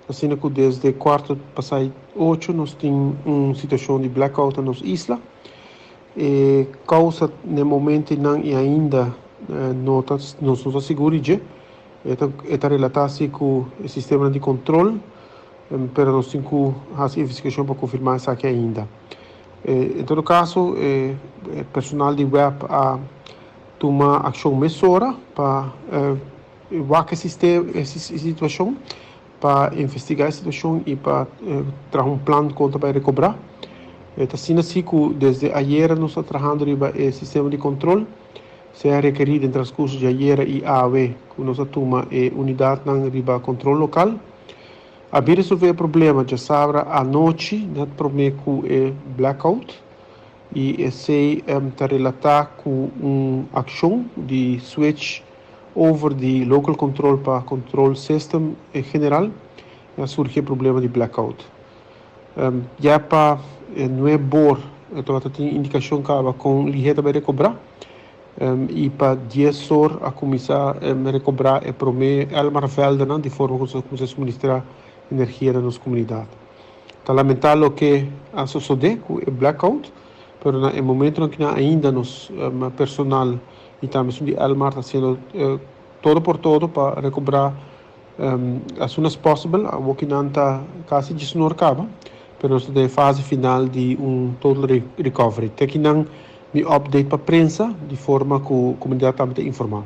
Asina ku desde kuarto pasai ocho nos tin un situashon di blackout na nos isla. E kousa na e momentonan i ainda no ta nos no ta sigur di dje. E ta e ta relatá si ku e sistemanan di kontrol, pero nos tin ku hasi investigashon pa konfirmá esaki ainda. En todo kaso e personal di web a tuma akshon mesora pa wak e situashon, pa investigá e situashon i pa traha un plan kon ta bai rekobrá. E ta asina si ku desde ayera nos ta trahando riba e sistema di kontrol. Sea rekerí den transkurso di ayera i awe ku nos a tuma e unidatnan riba kontrol lokal. A bin resolvé e problema djasabra anochi nèt promé ku e blackout i esei ta relatá ku un akshon di switch over di local control pa control system general i a surgi e problema di blackout. Ya pa e nuebor tabata tin indikashon kaba kon lihé ta bai rekobrá i pa dies or a kuminsá rekobrá e promé Elmar veldernan di forma ku nos a kuminsá suministrá energia na nos komunidat. Ta lamentá loke a sosodé ku e blackout, pero na e momentonan kinan ainda nos personal i tambe esun di Elmar ta hasiendo todo por todo pa rekobrá as soon as possible. Awor ki nan ta kasi djesnor kaba, pero nos ta den e fase final di un total recovery. Te ki nan mi update pa prensa di forma ku komunidat tambe ta informá.